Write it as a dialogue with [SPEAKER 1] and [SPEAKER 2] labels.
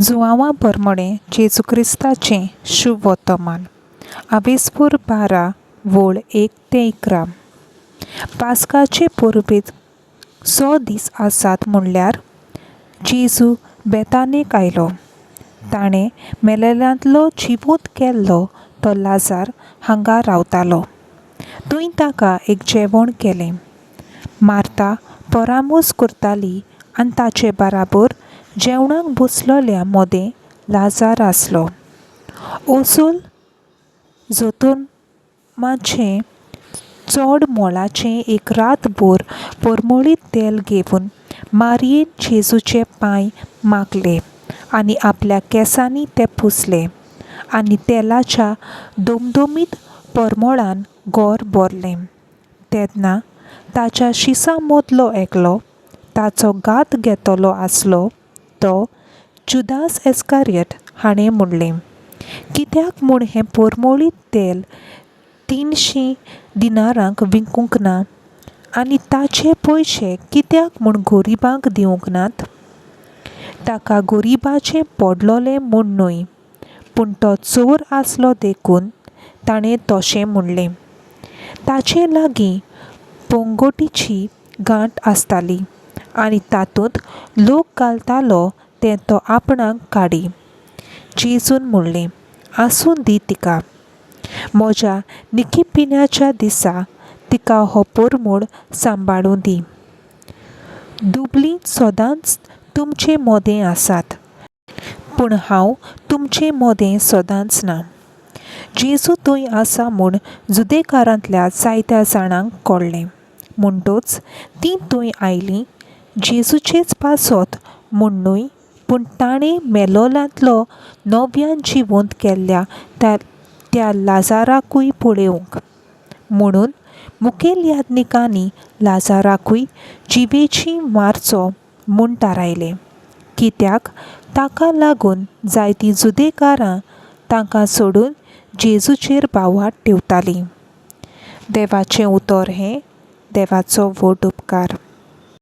[SPEAKER 1] जुआंवा बरमोडें जेजू क्रिस्ताचें शुभ वर्तमान आवेसपूर 12 वोळ 1 ते 11. पास्काचे परबेक 6 दीस आसात म्हणल्यार जेजू बेतानेक आयलो. ताणें मेलेल्यांतलो जिवोत केल्लो तो लाजार हांगा रावतालो. थंय ताका एक जेवण केलें. मार्ता परामोस करताली आनी ताचे बराबर जेवणाक बसलोल्या मोदें लाजार आसलो. ओसूल जोतुमाचें चड मोलाचें एक रातभर परमळीत तेल घेवन मारयेन जेजूचे पांय मागले आनी आपल्या केंसांनी ते पुसले आनी तेलाच्या दोमदोमीत परमळान गोर भरलें. तेन्ना ताच्या शिसां मदलो एकलो ताचो घात घेतलो आसलो तो जुदास एस्कारियट हाणें म्हणलें, कित्याक म्हूण हें परमळीत तेल 300 दिनारांक विकूंक ना आनी ताचे पयशे कित्याक म्हूण गरिबांक दिवंक नात? ताका गरिबाचें पडलोलें म्हूण न्हय, पूण तो चोर आसलो देखून ताणें तशें म्हणलें. ताचे लागीं पोंगोटीची गांठ आसताली आनी तातूंत लोक घालतालो तें तो आपणाक काडी. जेजून म्हणलें, आसूं दी तिका. म्हज्या निकीपिण्याच्या दिसा तिका हो परमळ सांबाळूं दी. दुबलीं सदांच तुमचे मोदें आसात, पूण हांव तुमचे मोदें सदांच ना. जेजू थंय आसा म्हूण जुदेकारांतल्या जायत्या जाणांक कळ्ळें. म्हणटच तीं थंय आयलीं जेजूचेच पासत म्हूण न्हय, पूण ताणें मेलोल्यांतलो नव्यान जिवंत केल्ल्या त्या लाजाराकूय पळोवंक. म्हणून मुखेल याज्ञिकांनी लाजाराकूय जिवेची मारचो म्हूण थारायलें, कित्याक ताका लागून जायतीं जुदेकारां तांकां सोडून जेजूचेर भावार्थ ठेवतालीं. देवाचें उतर हें देवाचो व्हड उपकार.